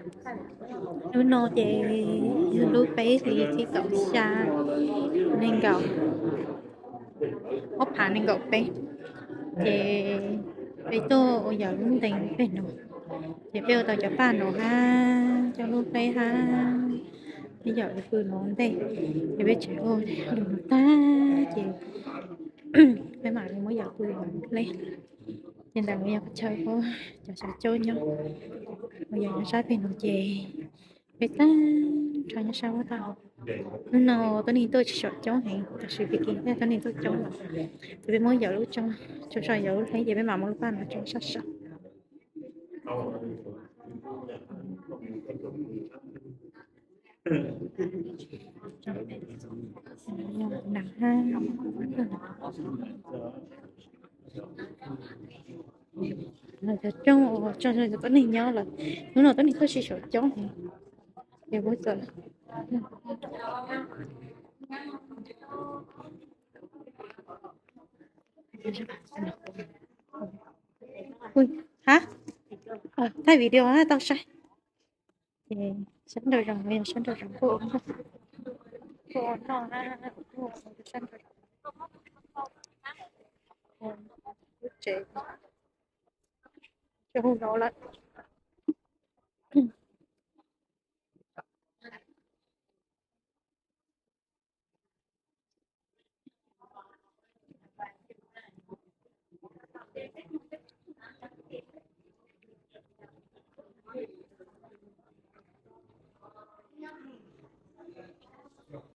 Hnub no ces yog lub peb hlis thib kaum xya, nees nkaum, ob phav nees nkaum peb, ces peb tuaj ua yawm lub ntees pem no, ces peb ua tau cov paj no hab coj lub hleb hab peb yawm lub pw no ntej, ces peb tseem ua lug no tag ces peb mam li muab yawm pw hleb. Ces ntawm no yog qhov chaw uas cov xyom caub nyob, uas yog nyob sab pem no ces peb tag nrho nyob sab huab tag. Hnub no tuab neeg tuaj tsis xyom caub heev, tab sis peb kis tuab neeg tuaj coob lawm, ces peb muab yawm lub tso, tso so yawm lub hleb ces peb mam muab lub paj no tso sab saum. Cov rooj uas tso so cov tuab neeg nyob lawm, hnub no tuab neeg tuaj tsis xyom caub heev, ces peb txawm hab thaij video hab tau saib. Ces sab nraum zoov no yog sab nraum zoov kuj ua noj na, sab nraum zoov lub tsev, tsis hu no lawm.